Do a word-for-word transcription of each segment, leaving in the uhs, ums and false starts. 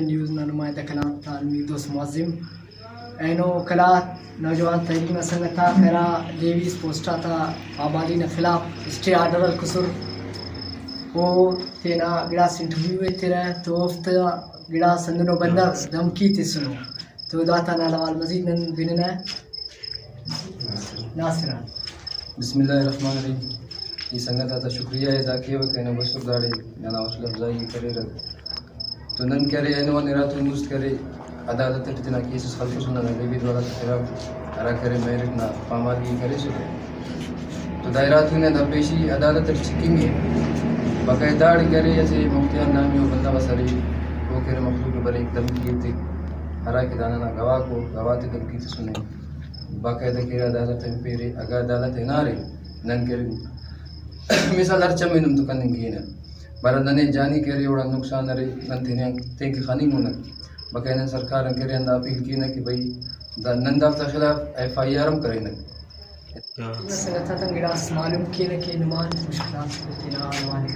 نیوز نا نمائندہ قلات تا علمی دوست معظم، اینو قلات نوجوان تحریک نا سنگت آک ہرا لیویز پوسٹ آتا پابندی نا خلاف اسٹے آرڈر ہلکسر، او تینا گڑاس انٹرویو ایترہ تو اوفتا گڑاس ہندنو بندغ دھمکی تسنو۔ تو داتان حوال مزید نن بننہ۔ ناصر آن۔ بسم اللہ الرحمن الرحیم۔ ای سنگت آتا شکریہ ادا کیوہ کہ نن بسر داڑے ننا حوصلہ افزائی ءِ کریرہ۔ تو نن کہ ارے اینو آن اراتو مست کرے عدالت اٹ تینا کیسز خلکسن ہندا لیویز والا تا خلاف ہرا کہ ارے میرٹ نا پامالگی کریسر۔ تو دا اراتو نے دا پیشی عدالت اٹ چکنگے۔ بقایا داڑے کہ ارے اسہ مختیار نامی او بندغ اس ارے، او کہ ارے مخلوق ءِ بریک دھمکی ایتک، ہرا کہ دا ننا گواہ کو، گواہ تے دھمکی تسنے۔ باقاعدہ کہ ارے عدالت ءِ پیرے، اگہ عدالت ہنارے نن کہ ارے مثال ہر چم ایندن تو کننگ کینہ۔ بارہ ننے جانی کہ ارے اوڑان نقصان ارے، نن تینے تینکہ خننگ انگ۔ بقایا نن سرکار آن کہ ارے ہندا اپیل کینہ کہ بھئی دا نن دافتا خلاف ایف آئی آر ہم کرینہ۔ سنگت آتان گڑاس معلوم کینہ کہ نمان مشکلات تینا حوالے۔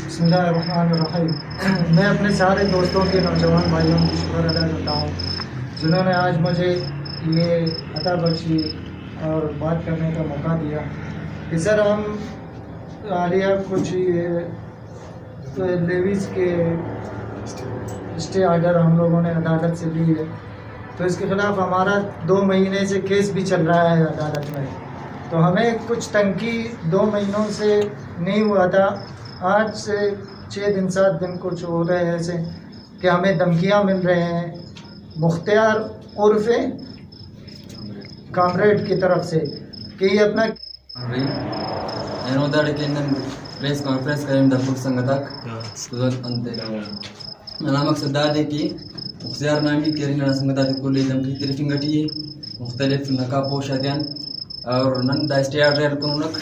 بسم اللہ الرحمن الرحیم۔ میں اپنے سارے دوستوں کے، نوجوان بھائیوں کی شکر ادا کرتا ہوں، جنہوں نے آج مجھے یہ عطا بخشی اور بات کرنے کا موقع دیا کہ سر، ہم حالیہ کچھ یہ لیویز کے اسٹے آرڈر ہم لوگوں نے عدالت سے لی ہے، تو اس کے خلاف ہمارا دو مہینے سے کیس بھی چل رہا ہے عدالت میں۔ تو ہمیں کچھ تنقید دو مہینوں سے نہیں ہوا تھا، آج سے چھ دن، سات دن کچھ ہو رہے ہیں ایسے کہ ہمیں دھمکیاں مل رہے ہیں مختیار عرف کامریڈ کی طرف سے کہ یہ اپنا۔ اینو داڑے کہ نن پریس کانفرنس کرین دافک سنگت آک، انتے ننا مقصد دادے کہ مختیار نامی کہ ارے ننا سنگت آتے کل ءِ دھمکی ترفنگ ٹی ءِ، مختلف نقاب پوش آتیان، اور نن دا اسٹے آرڈر ہلکنونک۔